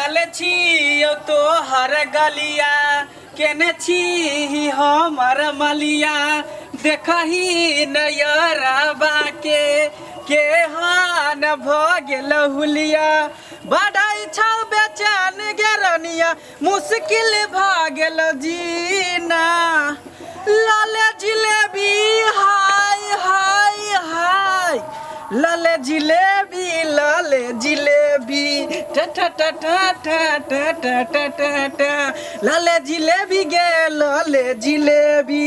बनल छी यौ तोहर गलिया केने छी हमर मलिया देखही नयरबा के केहन भ गेल हुलिया बढ़ै छौ बेचैन गेरनिया मुश्किल भ गेल जीना लाले जिलेबी हाय हाय हाय लाले जिलेबी लाले जिलेबी टा टा टा टा टा टा टा टा टा टा लाले जिलेबी गे लाले जिलेबी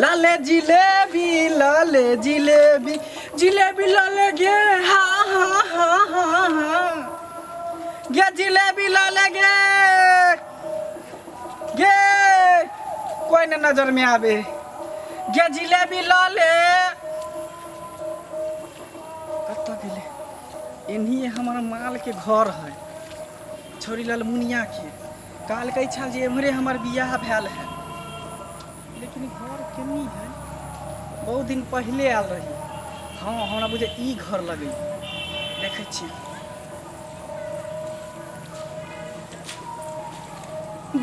लाले जिलेबी लाले जिलेबी जिलेबी लाले गे हा हा हा हा हा गे जिलेबी लाले गे गे कोई न नजर में आवे गे जिलेबी लऽ ले कतऽ गेलै एनही हमर माल के घर है छोरी लाल मुनिया के कहलकै छल जे एम्हरे हमर बियाह भेल है लेकिन घर केनी है बहुत दिन पहिले आयल रही हाँ हमरा बुझे ई घर लगै देखै छियै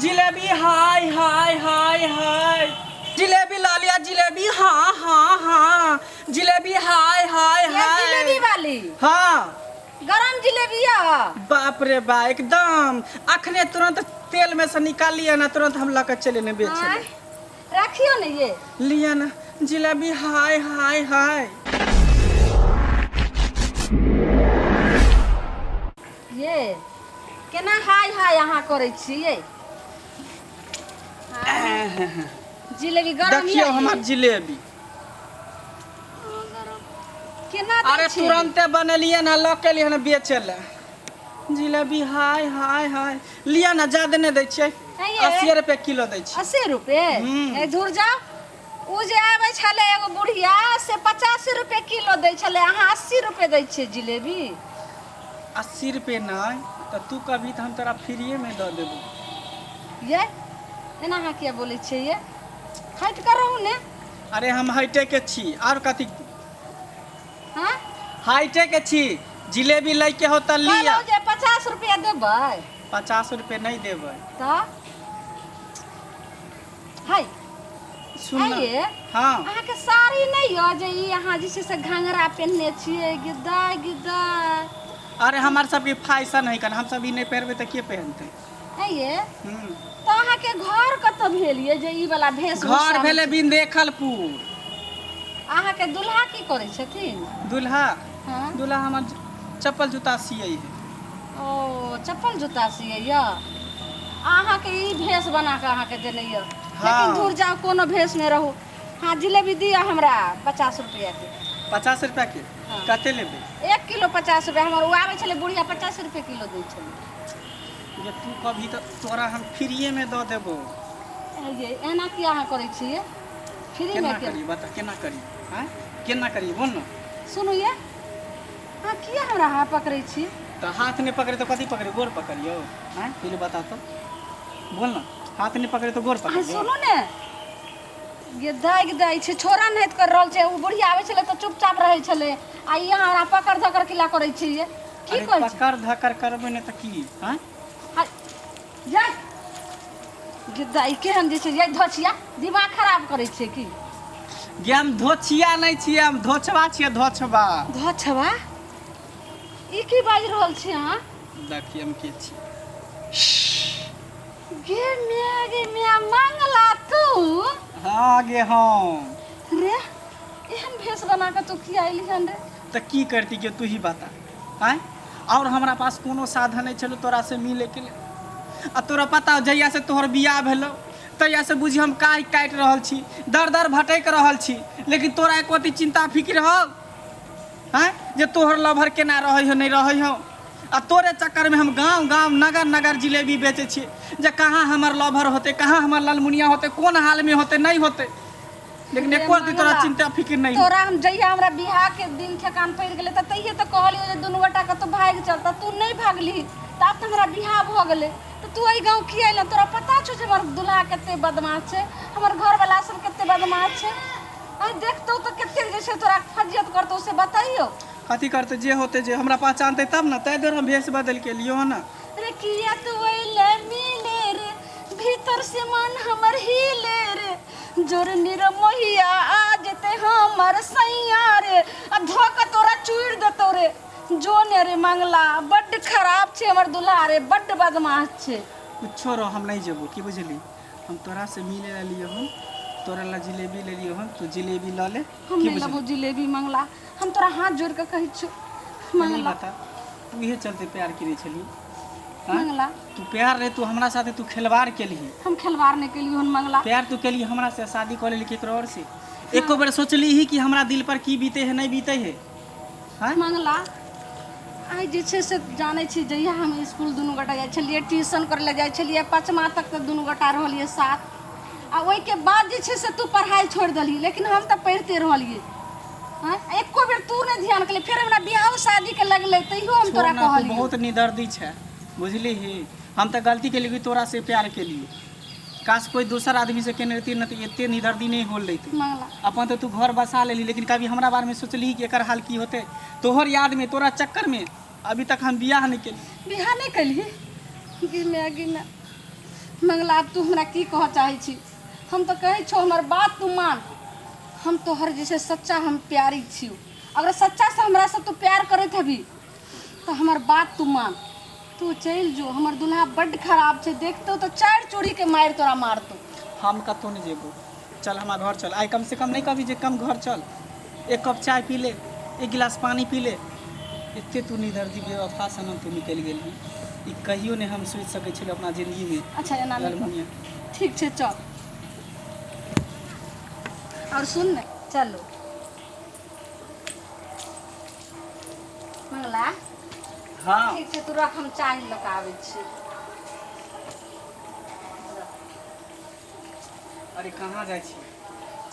जिलेबी हाय हाय हाय हाय जिलेबी ला लिया जिलेबी हाँ हाँ हाँ जिलेबी हाय हाय ये हाय जिलेबी वाली हाँ गरम जिलेबी है बाप रे बा एकदम अखने तुरंत तेल में से निकाल लिया ना तुरंत हम लऽ के चले ने बेचे आँय, रखियो ने ये लिया ना जिलेबी हाय हाय हाय ये केना हाय हाय अहाँ करै छियै जिलेबी गरम देखियो यऽ हमर जिलेबी केना दै अरे छियै? तुरंते बनेलियै ना लऽ के एलियै ना बेचे लए जिलेबी हाय हाय हाय लिअ ना ज्यादा नहि दै छियै है ये? 80 रुपए किलो दै छियै 80 रुपए हम्म। ए धुर जाओ ओ जे आबै छलै एगो बुढ़िया से 85 रुपए किलो दै छलै अहाँ 80 रुपए दै छियै जिलेबी 80 रुपए नहि तऽ तू कभी तऽ हम तोरा फ्रीएमे दऽ देबो ये एना अहाँ किया बोलै छियै ये हटि कऽ रहू ने अरे हम हाईटेक के छी आर कथी हाँ हाईटेक के छी जिलेबी लैके हो तऽ लिअ कहलहुँ जे 50 रुपया देबै 50 रुपए नहि देबै तऽ हाय सुन ना। आइए हाँ अहाँके साड़ी नहि यऽ जे ई अहाँ जे छै से घाघरा पहिनने छियै गिद्दा गिद्दा अरे हमार सबके फैशन है कन हम सब ई नहि पहिरबै तऽ के पहनतै आइए हम्म। तऽ अहाँके घर कतऽ भेल ये जे ई वाला भेष घर भेलै बिंदेखलपुर अहाँके दुल्हा की करै छथिन दुल्हा हँ दुल्हा हमर चप्पल जूता सियै है ओ चप्पल जूता सियै यऽ अहाँके ई भेष बना कऽ अहाँके देने यऽ लेकिन हाँ। दूर जाउ कोनो भेषमे रहू हँ जिलेबी दिअ हमरा 50 रुपैआके 50 रुपया के हाँ। कते लेबै 1 किलो 50 रुपैआ हमर ओ आबै छलै बुढ़िया 50 रुपए किलो दै छलै जे तू कभी तऽ तोरा हम फ्रीएमे दऽ देबो ये एना किया अहाँ करै छियै फ्रीमे केना के करी बता केना करी आँय केना करी बोल ने सुनू ये अहाँ किया हमरा हाथ पकड़ै छी तऽ हाथ नहि पकड़े तऽ कथी पकड़े गोर पकड़ियौ आँय पहिले बता तो बोल ने हाथ नहि पकड़े तऽ गोर अहाँ पकड़ियौ सुनू ने ये दागि दै छै छोड़ा नाहित कर रहल छै ओ बुढ़िया आबै छलै तऽ चुपचाप रहै छलै आ ई अहाँ हमरा पकड़ धकड़ किला करै छियै की अरे कहै छी पकड़ धकड़ करबै नहि तऽ की आँय आ, जा गिद्दा ई केहन जे छै ये धोछिया दिमाग खराब करै छियै की गे हम धोछिया नहि छियै हम धोछबा छियै धोछबा धोछबा ई की बाजि रहल छी अहाँ देखिए हम के छी गे माय गे माय मंगला तू हाँ गे हम रे एहन भेष बना कऽ तू किया अयली हन रे तऽ की करती गे तू ही बता आँय आओर हमरा पास कोनो साधन नहि छलो तोरासँ मिलैके लेल आ तोरा पता हौ, जहियासँ तोहर बियाह भेलौ तहियासँ बुझी हम काहि काटि रहल छी दर दर भटकि रहल छी लेकिन तोरा एको अथी चिन्ता फिक्र हौ आँय जे तोहर लभर केना रहै हौ नहि रहै हौ आ तोरे चक्करमे हम गाँव गाँव नगर नगर जिलेबी बेचै छियै जे कहाँ हमर लभर होतै कहाँ हमर ललमुनिया होतै कोन हालमे होतै नहि होतै लेकिन रे एको दिन तोरा मंगला, चिंता फिक्र नहीं तोरा हम जहिया हमरा बियाह के दिन ठेकान पड़ि गेलै तऽ तहिये तऽ कहलियौ जे दुनू गोटा कतौ भागि चल तऽ तू नहि भागली तऽ आब तऽ हमरा बियाह भऽ गेलै तऽ तू एहि गाँव किया अयलह तोरा पता छौ जे हमर दुल्हा कते बदमाश छै हमर घरवला सब कते बदमाश छै आ देखतौ तऽ कते जे छै तोरा फजियत करतौ से बतैयौ कथी करते जे होते जे हमरा पहचानते तब ना ताहि दुआरे हम भेष बदल के लियो हन रे किया तू अइले मिले रे भीतर से मन हमर हिले रे जोर निरमोहिया आ जेते हमर सैया रे आ धोक तोरा चूर देतो रे जो ने रे मंगला बड्ड खराब छै हमर दुल्हा रे बड्ड बदमाश छै। कुछो रह, हम नहीं जेबो, की बुझली? हम तोरा से मिले ला लियो हन, तोरा ला जिलेबी ले लियो हन, तू जिलेबी ल ले। हम की नहीं बुझली? लेबो जिलेबी मंगला, हम तोरा हाथ जोड़ के कहै छियौ नहीं मंगला। बता, तू इहे चलते प्यार केने छली? हाँ? मंगला तू प्यार रे, तू हमरा साथे तू खिलवाड़ केलही। हम खिलवाड़ नहीं केलियो हन मंगला। प्यार तू केली हमरा से, शादी कऽ लेली केकरो और से। एको बेर सोचली ही कि हमरा दिल पर की बीते है नहीं बीते है? हाँ? मंगला आइ जे छै से जानै छी, जहिया हम इसकुल दुनू गोटा जाइ छलियै, ट्यूशन करै लए जाइ छलियै, पाँचमा तक तऽ दुनू गोटा रहलियै साथ, आ ओहिके बाद जे छै से तू पढ़ाइ छोड़ि देलही, लेकिन हम तऽ पढ़िते रहलियै। हँ, एको बेर तू नहि ध्यान केलही। फेर हमरा बियाहो शादीके लगलै तैयो हम तोरा छोड़ ना, तू कहलियौ। बहुत निदर्दी छै, बुझली ही? हम तऽ गलती केलियै कि तोरा से प्यार केलियै। काश कोई दोसर आदमी से केने रहती न तऽ एते निदर्दी नहीं होल रहितै। मंगला अपन तऽ तू घर बसा लेली, लेकिन कभी हमरा बारे में सोचली कि एकर हाल की होते? तोहर याद में, तोरा चक्कर में अभी तक हम बियाह नहीं केली। बियाह नहि केलही? गिमे गिमे मंगला, आब तू हमरा की कहऽ चाहै छी? हम तऽ कहै छौ, हमर बात तू मान। हम तोहर जे छै सच्चा हम प्यारी छियौ। अगर सच्चासँ हमरासँ तू प्यार करैत हेबही तऽ हमर बात तू मान, तू चलि जो। हमर दुल्हा बड्ड खराब छै, देखतौ तऽ चारि चूड़ीके मारि तोरा मारतौ। हम कतहु नहि जेबो। चल हमरा घर चल। आइ कम से कम नहीं कभी जे कम घर चल, एक कप चाय पी ले, एक गिलास पानी पी ले। एते तू निदर्दी बेवफा सनम तू निकलि गेलही, ई कहियो नहि हम सोचि सकै छलियै अपना जिंदगीमे। अच्छा एना नहि कर। ललमुनिया। ठीक छै, चल। आओर सुन ने, चलो मंगला। हाँ। ठीक छै, तू रख, हम चाय लऽ कऽ आबै छी। अरे कहाँ जाइ छी?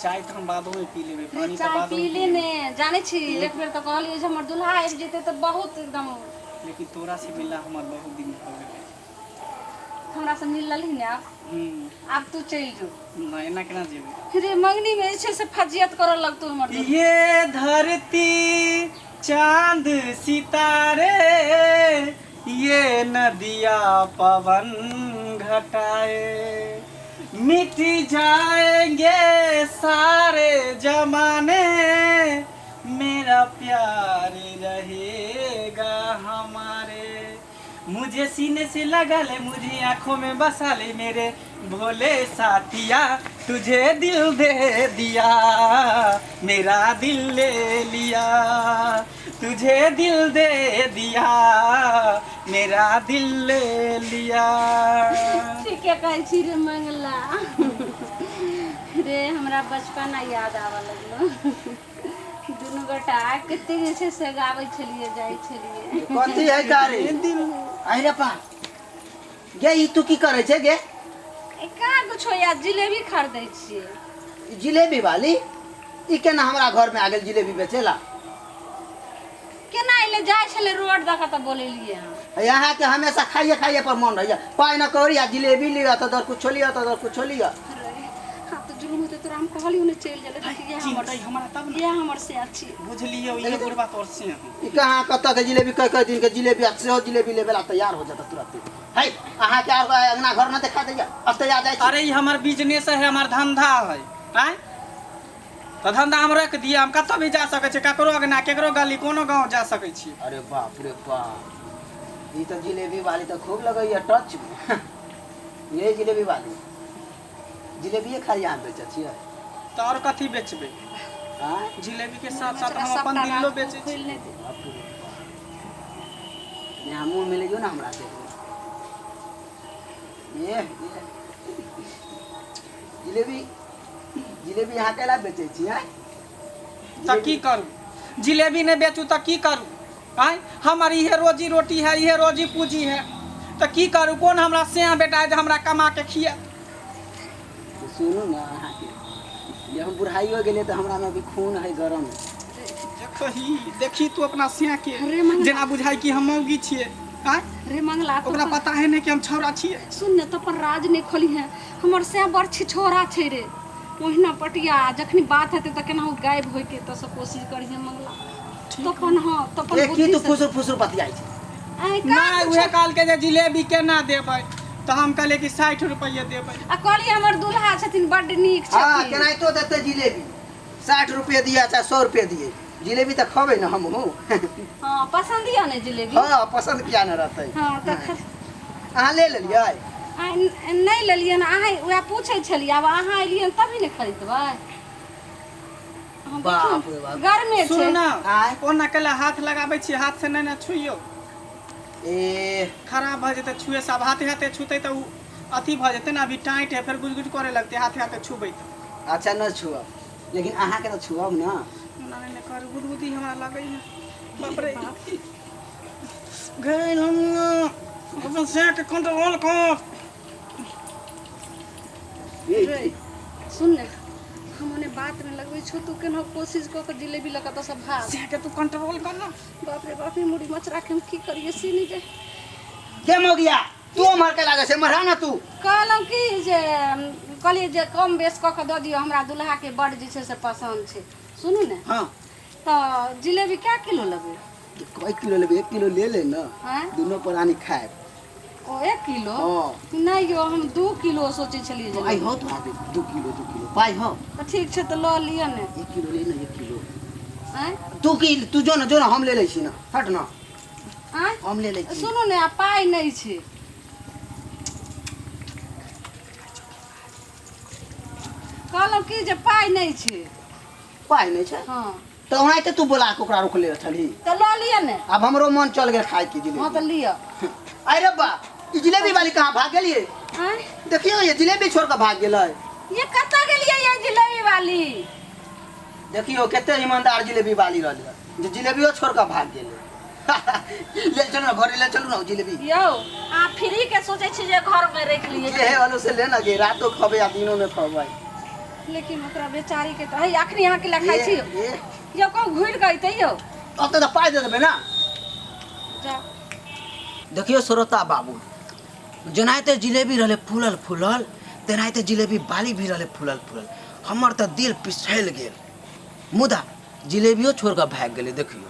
चाय तऽ हम बादोमे पी लेबै, पानी तऽ चाय बादोमे पी पी ले लेबै। ने। जानै छी, एक बेर तऽ कहलियै जे हमर दुल्हा आबि जेतै तऽ बहुत एकदम। लेकिन तोरा से मिलला हमर बहुत दिन भऽ गेलै। हमरा से मिललही ने आब? हम्म। आब तू चलि जो। नहि, एना केना जेबै? रे, मंगनी में जे छै से फजियत करऽ लगतौ हमर दुल्हा। ये धरती, चांद, सितारे, ये नदिया, पवन, घटाए, मिट जाएंगे सारे जमाने, मेरा प्यार रहेगा हमारे। मुझे सीने से लगा ले, मुझे आंखों में बसा ले, मेरे भोले साथिया, तुझे दिल दे दिया, मेरा दिल ले लिया। तुझे दिल दे दिया, मेरा दिल ले लिया। ठीके कहै छी रे मंगला रे, हमरा बचपना याद आबऽ लगलो। दुनू गोटा कते जे छै से गाबै छलियै, जाइ छलियै। कथी है कारी आहि रे पा गे, ई तू की करै छै गे? ए, कहाँ कुछो यार, जिलेबी खरीदै छियै। ई जिलेबी वाली ई केना हमरा घर में आ गेल जिलेबी बेचेला? केना एलै? जाइ छलै रोड दऽ कऽ तऽ बोलेलियै हँ। यहाँ के हमेशा खाइए खाइए पर मन रहैया, पाइ न कौड़ी आ जिलेबी लिअ तऽ दर कुछो लिअ तऽ दर कुछो लिअ। हाँ तऽ जुलुम होतै तोरा, हम कहलियौ ने चलि गेलै। देख, इएह हमर चिन्हतै हमरा तब ने। इएह हमर से छी। बुझलियौ, इहे बुढ़बा तोर से हूँ। ई कहाँ कतऽ के जिलेबी, कई कई दिन के जिलेबी आ सेहो जिलेबी लेबे ला तैयार हो जाता तुरंत है। अहाँ के आर अंगना घर न देखा दैया, अब तैयार जाइ छी। अरे, ई हमर बिजनेस है, हमर धंधा है। आँय, तऽ धंधा हम रख दिए, हम कतौ भी जा सकै छी, ककरो अंगना, केकरो गली, कोनो गाँव जा सकै छी। अरे बाप रे बाप, ई तऽ जिलेबी वाली तऽ खूब लगैया टच में। ये जिलेबी वाली जिलेबिये खाली अहाँ बेचै छियै? तऽ आओर कथी बेचबै? आँय? जिलेबी के साथ साथ हम अपन दिलो बेचै छी। खोलि नहि दे। बाप रे बाप। यहाँ मुँह मिले जो ना हमरा से। ये जिलेबी, जिलेबी अहाँ कैला बेचै छियै? तऽ की करू? जिलेबी नहि बेचू तऽ की करू? आँय, हमर इहे रोजी रोटी है, इहे रोजी पूंजी है, तऽ की करू? कोन हमरा सियाँ बेटा है जे हमरा कमा के खियात? तऽ सुनू ने, अहाँके जे हम बुढ़ाइयो गेलियै तऽ हमरा में अभी खून है गरम। देखही, देखी तू अपना सियाँ के। अरे मंगला। जेना बुझाइ कि हम मौगी छियै। आँय? रे मंगला, तू ओकरा पता है नहि कि हम छौड़ा छियै। सुन ने, तो अपन राज नहि खोली है। हमर सैं बड़ छिछोरा छै रे, ओहिना पटिया। जखनी बात हेतै तऽ केनाहु गायब होइके तऽ से कोशिश करिहे मंगला। तो अपन, हाँ, तो अपन ए की बुद्धि तू से फुसुर फुसुर बतियाइ छै? आँय, का नहि उहे कहलकै जे जिलेबी केना देबै तऽ हम कहलियै कि 60 रुपैआ देबै। आ कहलियै हमर दूल्हा छथिन बड्ड नीक हाँ छथिन। केनाहितो देतै जिलेबी, 60 रुपये दिए चाहे 100 रुपये दिए, जिलेबी तऽ खबै ने हमहूँ। हँ पसन्द यऽ ने जिलेबी? हाँ पसन्द किया ने रहतै। हँ तऽ अहाँ ले लेलियै? नहि लेलियै ने, अहाँ उएह पूछै छलियै, आब अहाँ एलियै तभी ने खरीदबै। बाप रे बाप। गर्मे छै। सुनू ने, आँय? ओना कैला हाथ लगाबै छी, हाथ से नहि ने छुइयौ। ए खराब भऽ जेतै छुए से, आब हाथे हाथे छूतै तऽ ओ अथी भऽ जेतै ने, अभी टाइट है, फेर गुज गुज करे लगतै हाथे हाथे छुबै तऽ। अच्छा न छुअब, लेकिन अहाँके तऽ छुअब ने। ओना नहि ने करू, गुदगुदी हमरा लगै है। बाप रे गेल हम अपन से के कंट्रोल कर। रे, सुन ने, हम ओने बात में लगबै छौ, तू केना कोशिश कऽ के जिलेबी लऽ कऽ तऽ भाग। से के तू कंट्रोल कर ना। बाप रे बाप, ई मुड़ी मचरा के हम की करिए से नहीं जाए। के मौगिया तू उम्हर के लागै छै, मरहा ना तू। कहलहुँ कि जे कहलियै जे कम बेस कऽ के दऽ दियौ, हमरा दुल्हा के बड़ जे छै से पसन्द छै। सुनू ने। हाँ। तऽ जिलेबी कए किलो लेबै? कए किलो लेबै? 1 किलो ले ले ना, आँय? दुनू प्राणी खायब। ओ 1 किलो? हाँ। नहि यौ, हम 2 किलो सोचै छलियै जे पाइ लेबै। हो तोरा? 2 किलो, 2 किलो पाइ हो। तऽ ठीक छै, तऽ लऽ लिअ ने। 1 किलो ले ना, 1 किलो। आँय? तू की तू जो ना, जो ना, हम ले लै छी ना, हट ना। आँय? हम ले लै छी। सुनू ने, आ पाइ नहि छै। कहलहुँ कि जे पाइ नहि छै। पाइ नहि छै? हाँ। तऽ ओनाहिते तू बोला के ओकरा रोकले छलही। तऽ लऽ लिअ ने। आब हमरो मन चल गेल खाय के जिलेबी। हाँ तऽ लिअ। अरे बा, ई जिलेबी वाली कहाँ भाग गेलियै? आँय? देखियौ ये जिलेबी छोड़ कऽ भाग गेलै। ये कतऽ गेलियै ये जिलेबी वाली? देखियौ कते ईमानदार जिलेबी वाली रहलै जे जिलेबियो छोड़ कऽ भाग गेलै। ले चलू ना घरे, ले चलू ना जिलेबी। यौ अहाँ फ्री के सोचै छी जे घर में राखि लियै। जे है वालो से ले ना गे, रातो खबै आ दिनो में खबै। लेकिन ओकरा बेचारी के तऽ है अखनी अहाँ के खाइ छी। ए, यौ कहूँ घुरि कऽ अयतै यौ? ओतऽ तऽ पाइ दऽ देबै ना। जा। देखियौ श्रोता बाबू, जेनाहिते जिलेबी रहलै फूलल फूलल, तेनाहिते जिलेबी बाली भी रहलै फूलल फूलल। हमर तऽ दिल पिछड़ि गेल, मुदा जिलेबियो छोड़ि कऽ भागि गेलै। देखियौ।